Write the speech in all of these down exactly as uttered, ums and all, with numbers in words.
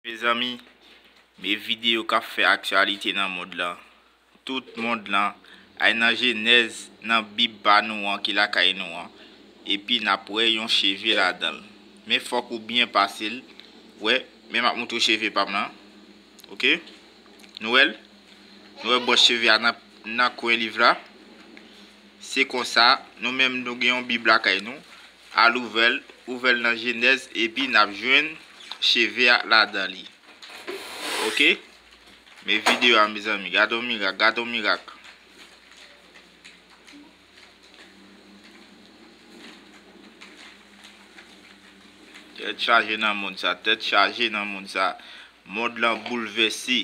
Mezanmi, men videyo k ap fè aktyalite nan mond lan. Tout mond lan, al nan Jenèz, nan Bib pa nou an ki lakay nou an, epi n ap wè yon cheve ladan l. Men fòk ou byen pase l. Wè, men m ap montre w cheve pa m lan. Oke? Nou wè l? Nou wè bòs cheve a nan, nan kwen liv la? Se konsa, nou menm nou gen yon Bib lakay nou. Al ouvè l, ouvè l nan Jenèz, epi n ap jwenn cheve a ladan li. Oke? Men videyo a, mezanmi. Gade yon mirak, gade yon mirak. Tèt chaje nan mond sa, tèt chaje nan mond sa. Mond lan boulvèse.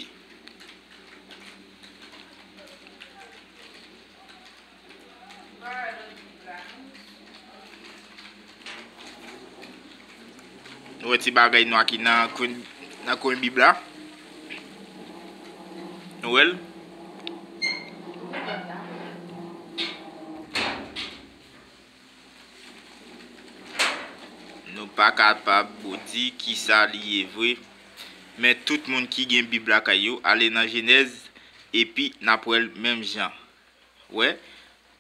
Nou wè ti bagay nwa ki nan kwen, nan kwen Bib la? Nou wè l? Nou pa kapab di kisa li ye vre, men tout moun ki gen Bib lakay yo, ale nan Jenèz, epi n ap wè l menm jan. Wè,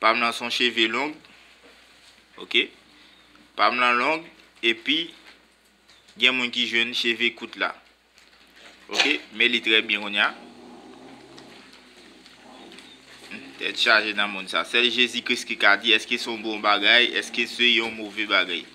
pa m lan se yon cheve long, oke? Pa m lan long, epi gen moun ki jwenn cheve kout la. Oke, men li trè byen kounye a. Tèt chaje nan mond sa. Sèl Jezi Kris ki ka di èske se yon bon bagay, èske se yon move bagay.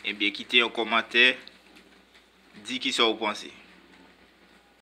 Ebyen, kite yon kòmantè, di kisa w panse.